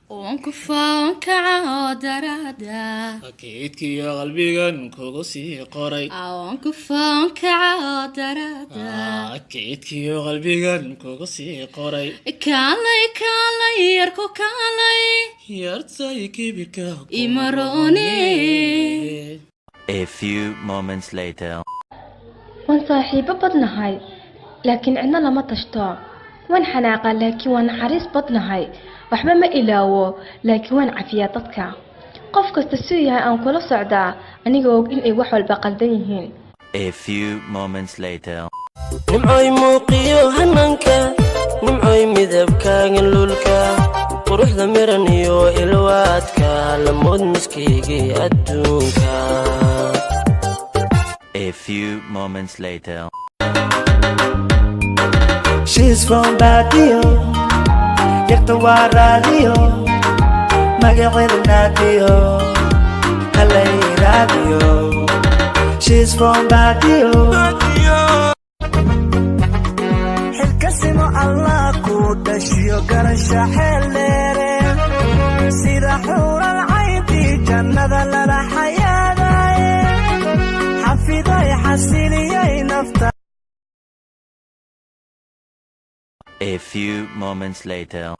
Oonku foonkaca darada. Kaydkiyo qalbigan kugu sii qoray. Oonku foonkaca darada. Kaydkiyo qalbigan kugu sii qoray. Kaalay, kaalay, yarku kaalay. Yartay kibirka. Imaroone. A few moments later. Waan saaxiibo badnahay, laakiin cidna lama tashto. Waan xanaaqaa, laakiin waan naxariis badnahay. Waxba ma ilaawo, laakiin waan cafiyaa dadka. Qof kasta suu yahay aan kula socdaa, anigoo og in ay wax walba qaldan yihiin. A few moments later. Nimcoy muuqiyo hananka, nimcoy midabkaagan lulka, quruxda miran iyo ilwaadka, lamood miskaygii adduunka. A few moments later. She's from Badio, yarta waa raadiyo, magaceeda Naadiyo, halay raadiyo. She's from Badio. Xilkasimo Allah ku dhashiyo garasha xeel dheere, sida xuural cayntii jannada lala xayaadaye, xafiday xasiliyay nafta. A few moments later.